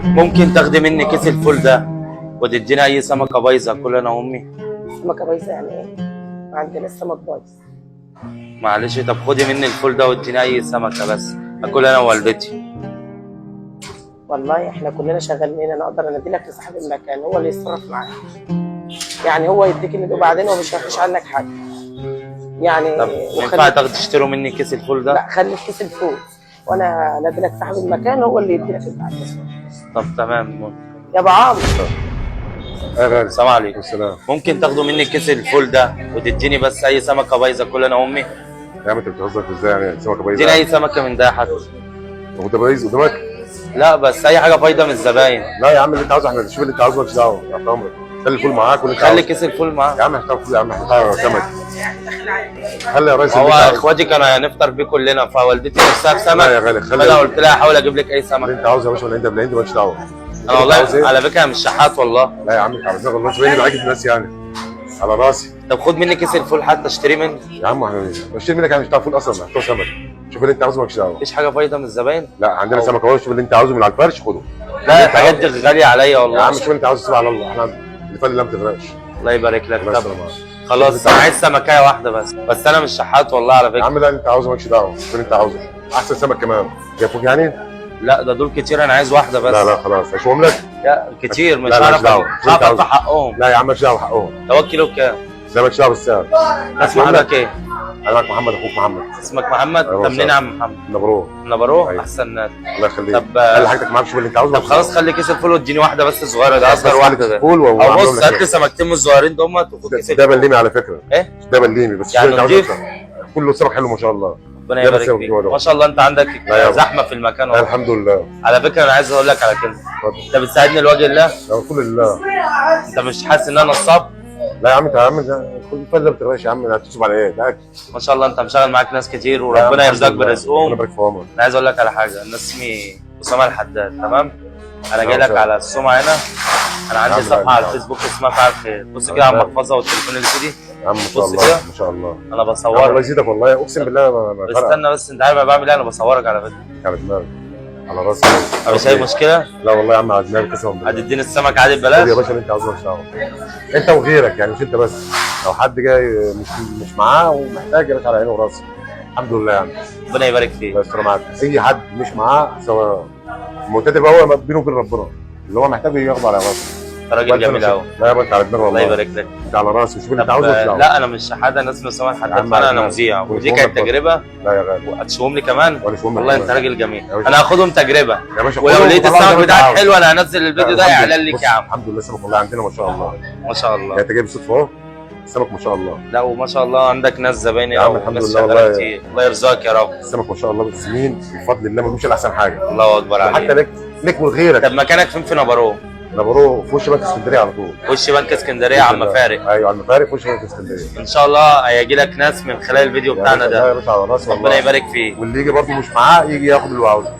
ممكن تاخدي مني كيس الفول ده وتديني اي سمكة بايظة اكل انا وامي؟ سمكة بايظة يعني ايه؟ ما عندنا السمك بايظ. معلش، طب خدي مني الفول ده واديني اي سمكة بس اكل انا ووالدتي. والله احنا كلنا شغالين هنا، انا اقدر انادي لك لصاحب المكان هو اللي يتصرف معاك. يعني هو يديك اللي وبعدين هو مش هيحوش عنك حاجة. يعني طب ينفع تاخدي تشتروا مني كيس الفول ده؟ لا، خلي كيس الفول وانا انادي لك صاحب المكان هو اللي يدي لك اللي عايزه. طب تمام. يا ابو عمرو. يا غالي. السلام عليكم. السلام. ممكن تاخدوا مني كيس الفول ده وتديني بس اي سمكة بايظة اكل انا وامي؟ يا عم انت بتهزر ازاي يعني سمكة بايظة؟ اديني اي سمكة من ده حتى. هو ده بايظ قدامك؟ لا بس اي حاجة فايده من الزباين. لا يا عم، اللي انت عاوزه احنا نشوف اللي انت عاوزه، مالكش دعوه، تحت امرك. خلي الفول معاك واللي انت خلي عاوزه. كيس الفول معاك يا عم احنا فول يا عم، احنا سمك. خلي يا ريس هو اللي انت عاوزه. اخواتي كانوا هنفطر بيه كلنا، فوالدتي نفسها في سمك. لا يا غالي، خلي فانا قلت لها احاول اجيب لك اي اللي سمك. انت عاوزه يا باشا، ولا انت بالعند مالكش دعوه. انا والله على فكرة مش شحات والله. لا يا عم، انت على دماغي والله، مش باين بعجب الناس يعني، على راسي. طب خد مني كيس الفول حتى اشتري مني. يا عم احنا بشتري منك، احنا مش بتاع فول اصلا، احنا بتوع سمك. شوف اللي انت عاوزه، مالكش دعوه. مفيش حاجة فايده من الزباين؟ لا عندنا سمك اهو، شوف اللي انت عاوزه من على الفرش خده. لا الحاجات دي غالية عليا يا والله. عم شوف اللي انت عاوزه، سيب على الله، احنا اللي فل ما تغرقش. الله يبارك لك. الله طب يستر معاك. خلاص، انا عايز سمكايه واحدة بس، بس انا مش شحات والله على يا فكرة. عم لا، اللي انت عاوزه مالكش دعوه، شوف اللي انت عاوزه، احسن سمك كمان. جابوك يعني؟ لا ده دول كتير، انا عايز واحدة بس. لا لا خلاص، اشوفهم لك. لا كتير، مش لا، لا، هعرف مش دعوة. مش هعرف ادفع حقهم. لا يا عم مالكش دعوه حقهم. ده هو الكيلو بكام؟ لا مالكش دعوه بالسعر. اسم حضرتك ايه؟ انا معاك محمد، اخوك محمد. اسمك محمد؟ أيوة، طب منين يا عم محمد؟ نبروه. نبروه؟ أيوة. احسن ناس. الله يخليك. طب خلي حاجتك معاك، شوف اللي انت عاوزه. طب خلاص، خلي كيس الفول واديني واحدة بس صغيرة، ده اصغر واحدة ده. فول. او بص، هات لي سمكتين من الصغيرين دول وخد كيس ده الفول. بليمي على فكرة. ايه؟ ده بليمي بس يعني شوف اللي انت نضيف؟ عاوزه. كله سمك حلو ما شاء الله. ربنا ده يبارك بس يا فيك. ولد. ما شاء الله انت عندك لا يا زحمة في المكان لا والله. الحمد لله. على فكرة انا عايز اقول لك على كلمة. اتفضل. انت بتساعدني لوجه الله؟ لا كل الله. انت مش حاسس ان انا نصاب؟ لا يا عم، انت يا عم كل فل ما بتغلاش يا عم، هتصب على ايه؟ ده اكل. ما شاء الله انت مشغل معاك ناس كتير لا يا عم، وربنا الحمد يرزقك لله. ربنا برزقهم. يبارك في عمرك. انا عايز اقول لك على حاجة، انا اسمي اسامة الحداد، تمام؟ انا جاي لك نعم. على السمعة هنا، انا عندي نعم، صفحة نعم. على الفيسبوك اسمها فعل خير. بص كده على المحفظة والتليفون اللي في دي. يا عم ما شاء بص الله كده. ما شاء الله. انا يا عم الله بصورك. يزيدك والله، اقسم بالله ما بس فرق. استنى بس، انت عارف انا بعمل ايه؟ انا بصورك على فكرة. على دماغي، على راسي. مش اي مشكلة. لا والله يا عم على دماغي قسما بالله. هتديني السمك عادي خد يا ببلاش؟ باشا اللي انت عاوزه، مالكش دعوه. انت وغيرك يعني، مش انت بس، لو حد جاي مش معاه ومحتاج يا باشا على عينه وراسه. الحمد لله يعني. ربنا يبارك فيك. الله يستر معاك. اي حد مش معاه سواء المعتدل بقى هو بينه وبين ربنا، اللي هو محتاجه ياخده على راسه. انت راجل جميل قوي. لا يا باشا على دماغي الله والله. يبارك لك. انت على راسي، وشوف اللي انت طب عاوزه مالكش دعوه. لا انا مش شحاته، انا اسمي اسامة يا الحداد، عم فانا على انا دماغي. مذيع ودي وشوفهم كانت لك برضه. تجربه. لا يا غالي. وهتشوفهم لي كمان. وانا شوفهم لك والله انت كمان. راجل جميل. يا باشا. انا هاخدهم تجربه، يا باشا ولو خدهم لقيت وطلعوا زي السمك ما انت بتاعك عاوز. حلو انا هنزل الفيديو ده الحمد اعلان لله. ليك بص، يا عم. الحمد لله السمك والله عندنا ما شاء الله. ما شاء يعني الله. انت جايب صدفة اهو، السمك ما شاء الله. لا وما شاء الله عندك ناس زباين يا عم الحمد وناس لله شغالة والله. كتير. الله يرزقك يا رب. السمك ما شاء الله بالسمين بفضل الله، ما بيجيبش الا احسن حاجة. الله اكبر وحتى عليك. لك ولغيرك. طب مكانك فين في نبروه؟ انا بروح في وش بنك اسكندرية على طول. وش بنك اسكندرية على المفارق. ايوه على المفارق، في وش بنك اسكندرية. ان شاء الله هيجي لك ناس من خلال الفيديو يا بتاعنا باشا- لا ده. يا باشا على راسي والله. ربنا يبارك فيك. واللي يجي برضه مش معاه يجي ياخد اللي هو عاوزه.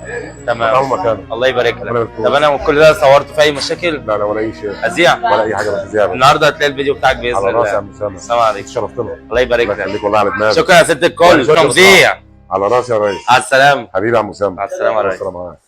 تمام. مكانه مكانه. الله يبارك ربنا لك. يبارك فيك. طب انا كل ده صورته في اي مشاكل؟ لا لا ولا اي شيء. ازيع ولا اي حاجة، بس زيادة. النهارده هتلاقي الفيديو بتاعك باذن على راسي يا الله. عم اسامة. السلام عليكم. شرفتنا. الله يبارك الله لك. يخليك والله على دماغي. شكرا يا ست الكل. شكرا. تمزيع. على راسي يا ريس. على السلامة. حبيبي يا عم اسامة. مع السلامة يا ريس. السلامة.